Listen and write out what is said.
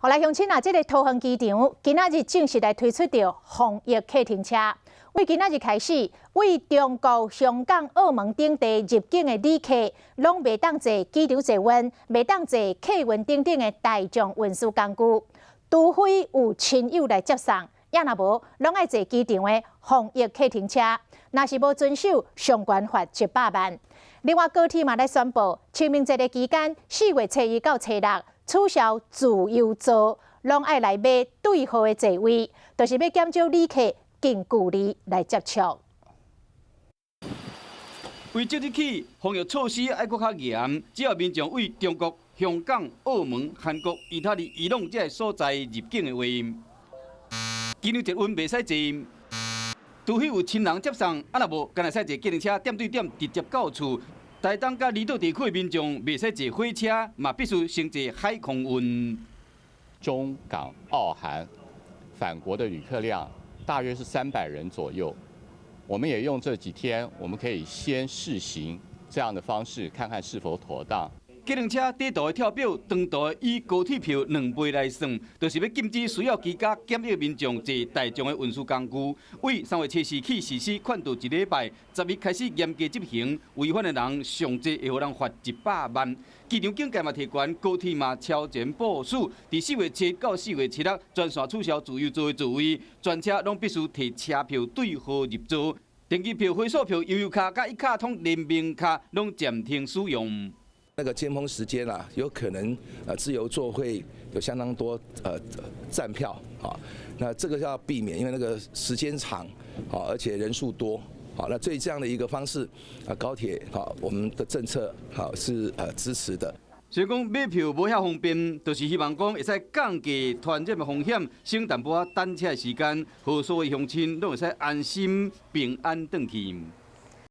好來，鄉親啊，這个桃園機場今仔日正式來推出著防疫客停車。對今仔日開始，對中國、香港、澳門等地入境的旅客，攏袂當坐機場捷運，袂當坐客運等等的大眾運輸工具，除非有親友來接送，也若無，攏愛坐機場的防疫客停車。若是無遵守，上懸罰100萬。另外，高鐵嘛來宣布，清明節的期間，4月初一到初六，取消自由座，攏愛來買對號的座位，就是欲減少旅客近距離來接觸。為即日起，防疫措施愛閣較嚴，只要民眾對中國、香港、澳門、韓國、意大利、伊朗這个所在入境的話，機場捷運袂使坐，除非有親人接送，啊若無，干焦會使坐計程車點對點直接到厝。台東佮離島地區的民眾袂使坐火車，嘛必須先坐海空運。中港澳韓返國的旅客量大約是300人左右。我們也用這幾天，我們可以先試行這樣的方式，看看是否妥當。計程車短途的跳表，長途以高鐵票2倍來算，就是欲禁止需要居家檢疫民眾坐大眾的運輸工具。對3月初四起實施勸導一禮拜，10日開始嚴格執行，違反的人上濟會予人罰100萬。機場警戒嘛提懸，高鐵嘛超前部署，佇4月7到4月7日全線取消自由座的座位，全車攏必須提車票對號入座，登機票、回數票、悠遊卡佮一卡通聯名卡攏暫停使用。那個尖峰時間啊，有可能自由座會有相當多佔票啊，那這個要避免，因為那個時間長啊，而且人數多，好，那對這樣的一個方式啊，高鐵啊，我們的政策好是支持的。所以講買票無遐方便，就是希望講會使降低傳染的風險，省淡薄仔等車的時間，予所有鄉親攏會使安心平安轉去。